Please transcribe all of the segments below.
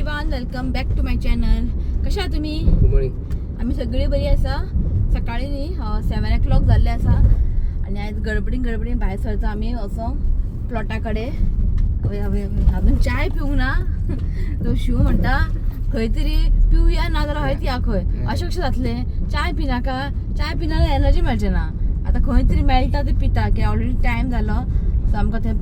Everyone, welcome back to my channel. कशा आहात तुम्ही? Good morning. आमी सगळी बरी आसा. सकाळी न्ही 7 o'clock जाल्ले आसा आनी आयज गडबडीन गडबडीन भायर सरता आमी असो प्लॉटा कडेन. अवे अवे अवे, अजून चाय पिवंक ना. तो शिव म्हणटा खंय तरी पिवया, ना जाल्यार हयच या खंय. अशें कशें जातलें? चाय पिनाका, चाय पिना जाल्यार एनर्जी मेळचे ना. आतां खंय तरी मेळटा ते पिता, की ऑलरेडी टायम जालो. सो आमकां ते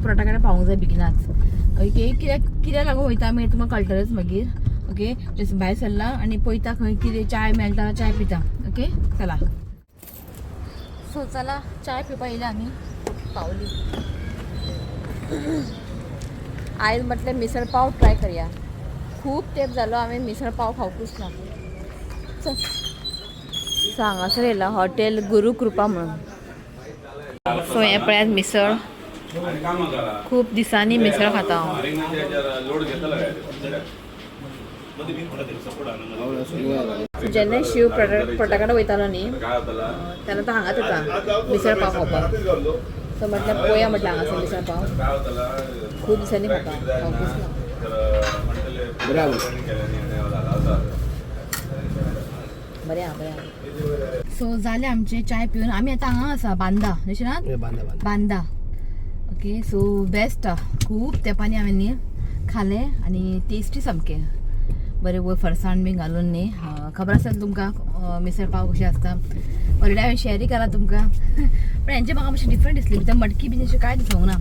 प्लॉटा कडेन पावूंक जाय बेगिनाच. ओके, कित्याक कित्याक लागून वयता आमी तुमकां कळटलेंच मागीर. ओके, जस्ट भायर सरला आनी पळयता खंय कितें चाय मेळटा, चाय पिता. ओके, चला. सो चला, चाय पिवपा येयला आमी, पावली. आयज म्हटलें मिसळ पाव ट्राय करया. खूब तेंप जालो हांवें मिसळ पाव खावकूच ना. चल. सो हांगासर येयला हॉटेल गुरू कृपा म्हणून. सो हें पळयात मिसळ. खूब दिसांनी मिसळ खाता हांव. जेन्ना शिव प्लॉटा कडेन वयतालो न्ही, तेन्ना तो हांगाच येता मिसळ पाव खावपाक. सो म्हटलें पळोवया म्हटलें हांगासर मिसळ पाव. खूब दिसांनी खाता, खावकूच ना. बराबर. बरें आहा, बरें आहा. सो जालें आमचें चाय पिवन. आमी आतां हांगा आसा बांदा जशें ना. बांदा बांदा. बांदा. Okay, so best. खूब तेंपांनी हांवें न्ही खालें आनी टेस्टी सामकें बरें. वयर फरसाण बी घालून न्ही. खबर आसा तुमकां मिसळ पाव कशें आसता, ऑलरेडी हांवें शेअरूय केला तुमकां. पण हेंचें म्हाका मातशें डिफरंट दिसलें. भितर मटकी बी अशें कांय दिसूंक ना.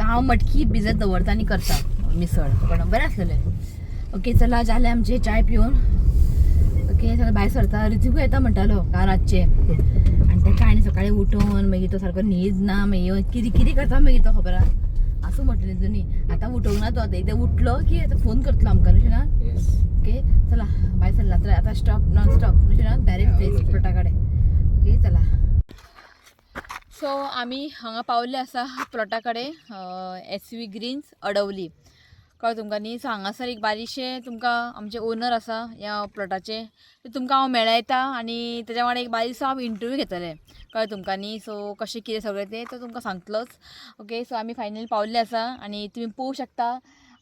हांव मटकी भिजत दवरता आनी करता मिसळ, पण बरें आसलेलें. ओके, चला, जालें आमचें चाय पिवन. ओके, चला, भायर सरता. ऋतिकूय येता म्हणटालो काल रातचें आनी ताका आनी सकाळी उठोवन मागीर तो सारको न्हीद ना, मागीर कितें कितें करता मागीर तो खबर आहा. आसूं म्हटलें तितूनी. आतां उठोवंक ना तो. आतां एकदां उठलो की आतां फोन करतलो आमकां, अशें ना? येस. ओके, चला, भायर सरला तर आता स्टॉप, नॉन स्टॉप, अशें ना? डायरेक्ट थंय प्लॉटा कडेन. ओके, चला. सो आमी हांगा पावल्ले आसा प्लॉटा कडेन, एस व्ही ग्रीन्स अडवली. कळ्ळें तुमकां न्ही? सो हांगासर एक बारीकशें तुमकां आमचे ओनर आसा ह्या प्लॉटाचे, ते तुमकां हांव मेळयता आनी तेज्या वांगडा एक बारीकसो हांव इंटरव्यू घेतलें. कळ्ळें तुमकां न्ही? सो कशें कितें सगळें तें तो तुमकां सांगतलोच. ओके, सो आमी फायनली पावल्ले आसा आनी तुमी पळोवंक शकता,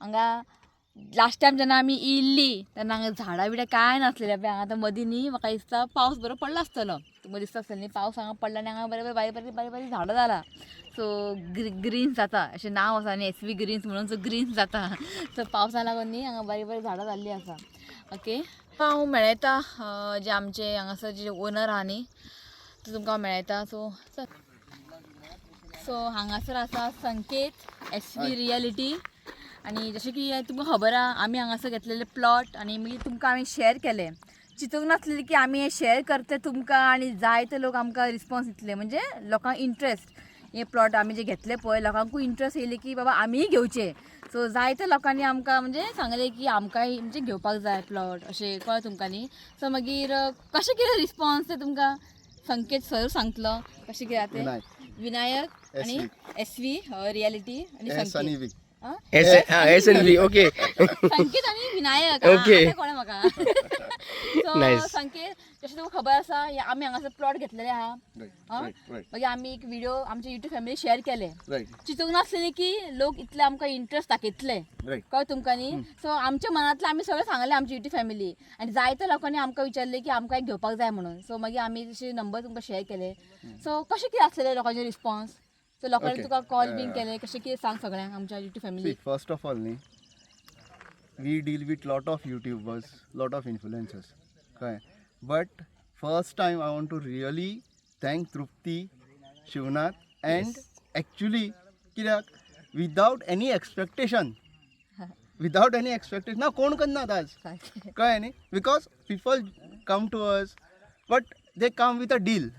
हांगा लास्ट टायम जेन्ना आमी येयल्ली तेन्ना हांगा झाडां बिडां कांय नासलेलें. पळय हांगा आतां मदीं न्ही, म्हाका दिसता पावस बरो पडला आसतलो. तुमकां दिसता आसतलें न्ही, पावस हांगा पडला आनी हांगा बरे बरे बारीक बारीक बारीक बारीक झाडां जाला. सो ग्रीन्स जाता अशें नांव आसा न्ही, एस व्ही ग्रीन्स म्हणून. सो ग्रीन्स जाता. सो पावसा लागून न्ही हांगा बारीक बारीक झाडां जाल्लीं आसा. ओके, हांव मेळयता जे आमचे हांगासर जे ओनर आहा न्ही, ते तुमकां हांव मेळयता. सो चल. सो हांगासर आसा संकेत एस व्ही रियलिटी. आनी जशें की तुमकां खबर आहा, आमी हांगासर घेतलेले प्लॉट आनी मागीर तुमकां हांवें शेअर केले. चिंतूंक नासलेलें की आमी हें शेअर करतले तुमकां आनी जायते लोक आमकां रिस्पॉन्स दितले. म्हणजे लोकांक इंट्रस्ट, हे प्लॉट आमी जे घेतले पळय, लोकांकूय इंट्रस्ट येयले की बाबा आमीय घेवचे. सो जायते लोकांनी आमकां म्हणजे सांगलें की आमकांय म्हणजे घेवपाक जाय प्लॉट अशें. कळ्ळें तुमकां न्ही? सो मागीर कशें कितें रिस्पॉन्स ते तुमकां संकेत सर सांगतलो कशें कितें तें. विनायक. विनायक आनी एस व्ही रियलिटी आनी एस आनी संकेत व्ही. आं? एस, हा, एस एन व्ही, ओके. संकेत आनी विनायक. Okay. आतां कळ्ळें म्हाका. So Nice. संकेत, जशें तुमकां खबर आसा, हे आमी हांगासर प्लॉट घेतलेले आहा. आं? रायट. मागीर आमी एक व्हिडिओ आमच्या युट्यूब फॅमिली शेअर केले. चिंतूंक नासलेले की लोक इतले आमकां इंट्रस्ट दाखयतले. कळ्ळें तुमकां न्ही? सो आमच्या मनांतलें आमी सगळें सांगलें आमच्या युट्यूब फॅमिली आनी जायते लोकांनी आमकां विचारलें की आमकां एक घेवपाक जाय म्हणून. सो मागीर आमी तशे नंबर तुमकां शेअर केले. सो कशें कितें आसलेलें लोकांचे रिस्पॉन्स? सो लोकांनी तुका कॉल बीन केले, कशें कितें सांग सगळ्यांक आमच्या YouTube See, family. First of all, न्ही, we deal with lot of YouTubers, lot of influencers. कळ्ळें? But first time I want to really thank Trupti, Shivnath and actually कित्याक without any expectation ना कोण करनात आज. कळ्ळें न्ही? Because people come to us, but they come with a deal.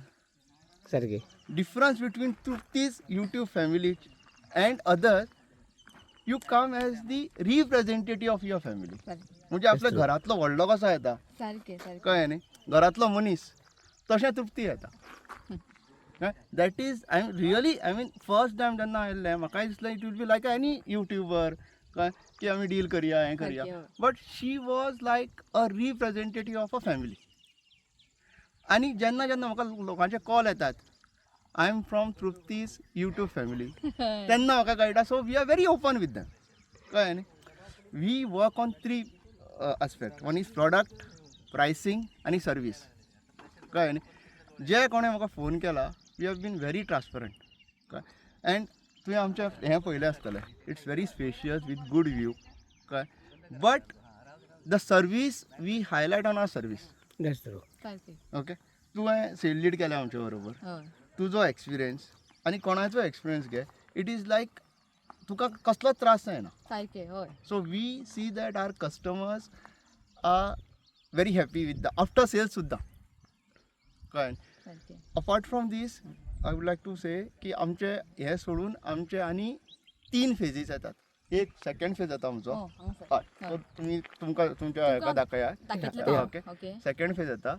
सारकें. Difference between Trupti's YouTube family and others, you come as the representative of your family. म्हणजे आपल्या घरातलो व्हडलो कसो येता, सारकें सारकें. कळ्ळें न्ही, घरातलो मनीस तशें तृप्ती येता. That is, I am really, I mean, first time जेन्ना आयिल्लें म्हाकाय दिसलें it will be like any YouTuber, कळ्ळें, की आमी डील करया, हें करया. But she was like a representative of a family. आनी जेन्ना जेन्ना म्हाका लोकांचे कॉल येतात, "I am from Trupti's YouTube family," तेन्ना म्हाका कळटा. So we are very open with them. कळ्ळें न्ही? We work on three aspect. One is product, pricing आनी सर्वीस. कळ्ळें न्ही? जे कोणें म्हाका फोन केला, we have been very transparent. कळ्ळें? एंड तुवें आमचें हें पळयलें आसतलें, it's very spacious with good view. कळ्ळें? But the service, we highlight on our service. That's true. सारकें. ओके, तुवें सेल लीड केल्या आमच्या बरोबर. हय. तुजो एक्सपिरियन्स आनी कोणाचो एक्सपिरियन्स घे, it is लायक तुका कसलोच त्रास जायना. सारकें, हय. So we see that our customers are very happy with the after sales सुद्दां. कळ्ळें? सारकें. Apart from this, I would like to say की आमचे हे सोडून आमचे आनी तीन फेजीस येतात. एक सेकंड फेज जाता आमचो. हो, हांगासर. हय, तो तुमी तुमकां तुमच्या हेका दाखया. दाखयतले तो. ओके. सेकंड फेज येता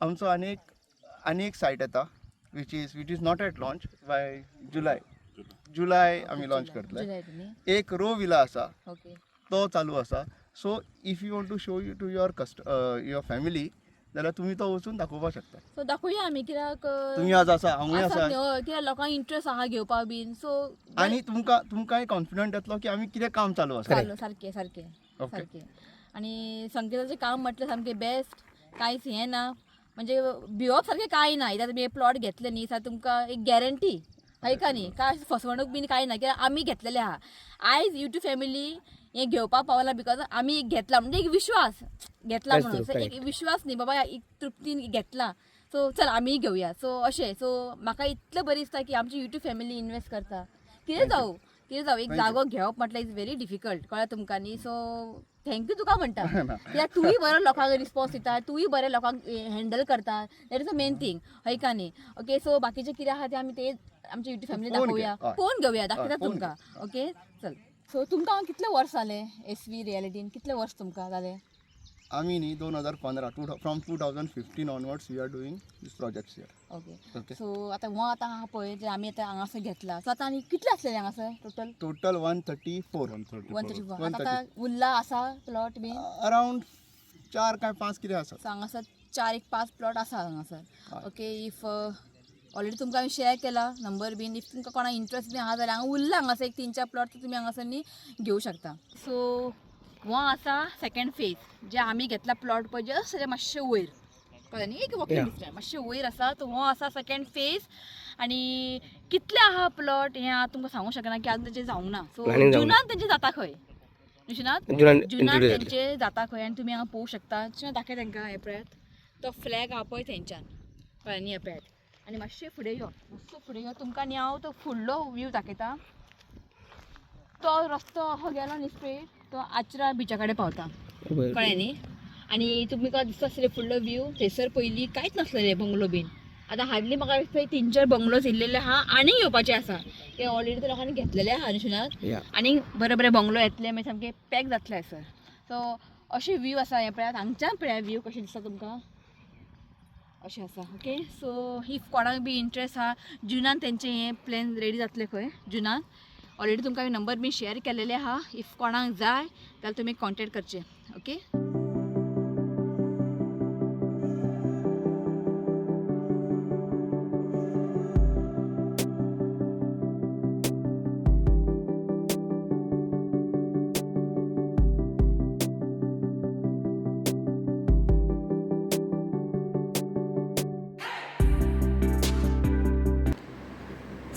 आमचो. आनी एक सायट येता which is not yet launch. By July आमी लॉन्च करतले. जुलय न्ही? एक रो विला आसा. तो चालू आसा. So if you want to show you to your cust your family जाल्यार तुमी तो वचून दाखोवपाक शकता. सो दाखोवया आमी कित्याक तुमी आज आसा, हांवूय आसा आसा. न्ही, हय, कित्याक लोकांक इंट्रस्ट आहा घेवपाक बीन, सो आनी तुमकांय कॉन्फिडंट येतलो की आमी कितें काम चालू आसा. चालू, सारकें सारकें. सारकें. आनी संकेताचें काम म्हटल्यार सामकें बेस्ट. कांयच हें ना, म्हणजे भिवप सारकें कांय ना. कित्याक तुमी प्लॉट घेतले न्ही, जाल्यार तुमकां एक गॅरंटी हय का न्ही? काय फसवणूक बीन कांय ना, कित्याक आमी घेतलेले आहा. आयज युट्यूब फॅमिली हें घेवपाक पावला because आमी एक घेतला म्हणजे एक विश्वास घेतला That's म्हणून. true, So, एक विश्वास न्ही बाबा, एक तृप्तीन घेतला, सो चल आमी घेवया. सो अशें. सो म्हाका इतलें बरें दिसता की आमची युट्यूब फॅमिली इन्वेस्ट करता. कितें जावं, कितें जावं, एक Thank you. जागो घेवप म्हटल्यार is very difficult, कळ्ळें तुमकां न्ही? सो thank you तुका म्हणटा, कित्याक तूंय बरो लोकांक रिस्पॉन्स दिता, तूंय बरें लोकांक हँडल करता. That is the main thing, हय का न्ही? ओके, सो बाकीचें कितें आहा तें आमी ते आमच्या युट्यूब फॅमिली फोन घे, दाखोवया. हय. फोन घेवया, दाखयता फोन. तुमकां. ओके, चल. सो तुमकां हांगा कितले वर्स जाले? एस वी रियलिटीन कितले वर्स तुमकां जाले? आमी न्ही 2015, two from 2015 onwards we are doing this projects here. Okay. Okay. So आतां हो आतां आहा पळय, जे आमी आतां हांगासर घेतला, सो आतां आनी कितले आसलेले हांगासर total? Total 134. 134. आतां उरला आसा प्लॉट बीन? अरावंड चार काय पांच कितें आसा. सो हांगासर चार एक पांच प्लॉट आसा हांगासर. ओके, if already तुमकां हांवें शेअर केला नंबर बीन, if तुमकां कोणाक इंट्रस्ट बीन आहा जाल्यार हांगा उरला हांगासर एक तीन चार प्लॉट, तुमी हांगासर न्ही घेवं शकता. सो हो आसा सेकंड फेज, जे आमी घेतला प्लॉट पळय, जस्ट तेज्या मातशें वयर, कळ्ळें न्ही? एक वॉकिंग डिस्टन्स मातशें वयर आसा. तो हो आसा सेकंड फेज. आनी कितले आहा प्लॉट हें हांव तुमकां सांगूंक शकना की आजून तेजें जावंक ना. सो Planning जावंक ना. जुनान तेंचें जाता खंय, निशनाथ? जुनान जुनान introduce जातलें. तेंचे जाता खंय. आनी तुमी हांगा पळोवंक शकता, दाखय तांकां. हें पळयात, तो फ्लॅग आहा पळय थेंच्यान, कळ्ळें न्ही? हें पळयात. आनी मातशें फुडें यो, मातसो फुडें यो. तुमकां न्ही हांव तो फुडलो व्यू दाखयता. तो रस्तो असो गेलो न्ही स्ट्रेट, तो आचरा बिचा कडेन पावता, कळ्ळें न्ही? आनी तुमकां दिसता आसतलें फुडलो व्यू. थंयसर पयलीं कांयच नासलेलें, बंगलो बीन. आतां हार्डली म्हाका दिसता तीन चार बंगलोज येयल्लेले आहा आनी येवपाचे आसा. ते ऑलरेडी ते लोकांनी घेतलेले आहा न्ही? या. आनी बरे बरे बंगलो येतले, मागीर सामके पॅक जातले सर. सो अशें व्यू आसा. हें पळयात, हांगच्यान पळयात व्यू कशें दिसता तुमकां, अशें आसा. ओके, सो if कोणाक बी इंट्रस्ट आहा, जुनान तेंचें हें प्लॅन रेडी जातलें खंय जुनान. ऑलरेडी तुमकां हांवें नंबर बी शेअर केलेले आहा. If कोणाक जाय जाल्यार तुमी कॉन्टेक्ट करचे. ओके.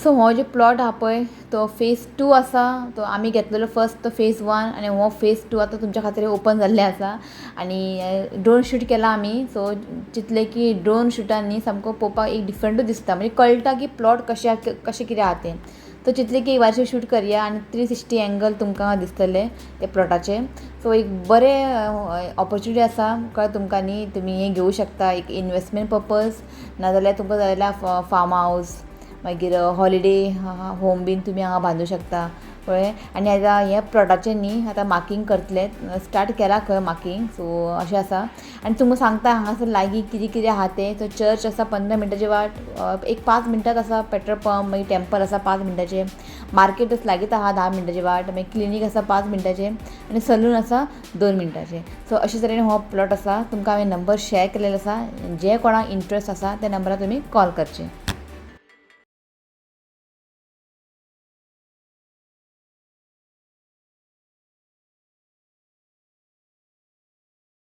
सो हो जो प्लॉट आहा पळय, तो फेज टू आसा. तो आमी घेतलेलो फर्स्ट तो फेज वन आनी हो फेज टू आतां तुमच्या खातीर ओपन जाल्लें आसा. आनी ड्रोन शूट केला आमी. सो चिंतलें की ड्रोन शुटान न्ही सामको पळोवपाक एक डिफरंटूच दिसता, म्हणजे कळटा की प्लॉट कशें कशें कितें आहा तें. सो चिंतलें की एक बारशें शूट करया आनी 360 एंगल तुमकां दिसतलें ते प्लॉटाचे. सो एक बरें ऑपॉर्चुनिटी आसा, कळ्ळें तुमकां न्ही? तुमी हें घेवं शकता एक इनवेस्टमेंट पर्पज, नाजाल्यार तुमकां जाय जाल्यार फार्म हावज, मागीर हॉलिडे होम बीन तुमी हांगा बांदूं शकता, कळ्ळें? आनी आतां हे प्लॉटाचें न्ही आतां मार्कींग करतले, स्टार्ट केला खंय मार्कींग. सो अशें आसा. आनी तुमकां सांगता हांगासर लागीं कितें कितें आहा तें. सो चर्च आसा 15 मिनटाची वाट, एक 5 मिनटांत आसा. पेट्रोल पंप, मागीर टेंपल आसा 5 मिनटाचें, मार्केट लागींच आहा 10 मिनटाची वाट, मागीर क्लिनीक आसा 5 मिनटाचें आनी सलून आसा 2 मिनटाचें. सो अशे तरेन हो प्लॉट आसा. तुमकां हांवें नंबर शेअर केलेलो आसा. जे कोणाक इंट्रस्ट आसा त्या नंबरार तुमी कॉल करचें.